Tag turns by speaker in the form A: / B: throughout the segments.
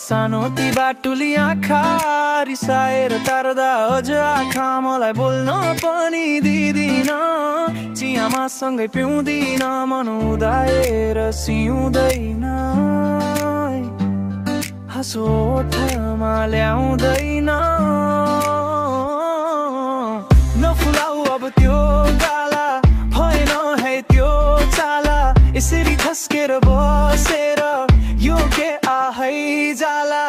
A: सानो ती बाटुली आँखा रिसाएर तार्दा अझ आँखा मलाई बोल्न पनि दिँदिन चियामा सँगै पिउँदिन मन उदाएर सिउँदैन हाँसो ओठमा ल्याउँदैन नफुलाऊ अब त्यो गाला भएन है त्यो चाला यसरी खस्केर बसेर यो के आहै जाला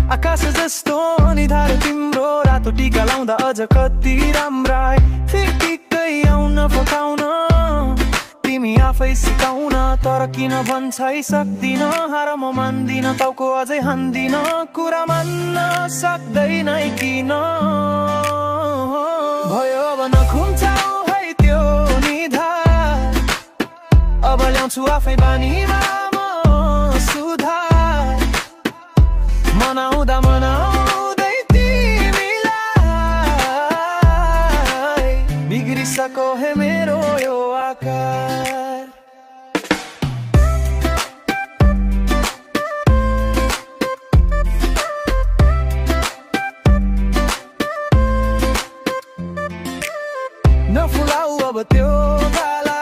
A: आकाश जस्तो निधार तिम्रो रातो टीका लाउँदा अझ कति राम्रा फिक्कै आउन फकाउन तिमी आफै सिकाउन तर किन भन्छै सक्दिन हार म मान्दिन टाउको अझै हान्दिन कुरा मान्न सक्दैन किन भयो अब नखुम्चाऊ है त्यो निधार अब ल्याउँछु आफै बानीमा म सुधार मनाउँदा मनाउँदै तिमीलाई बिग्रिसक्यो हे मेरो यो आकार नफुलाऊ अब त्यो गाला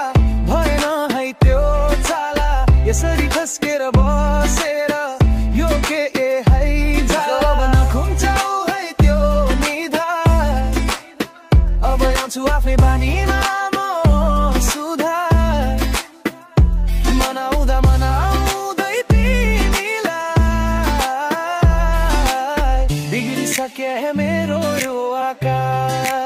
A: भएन है त्यो चाला यसरी खस्केर बसेर यो के आफै बानीमा म सुधार मनाउँदा मनाउँदै तिमीलाई बिग्रिसके मेरो यो आकार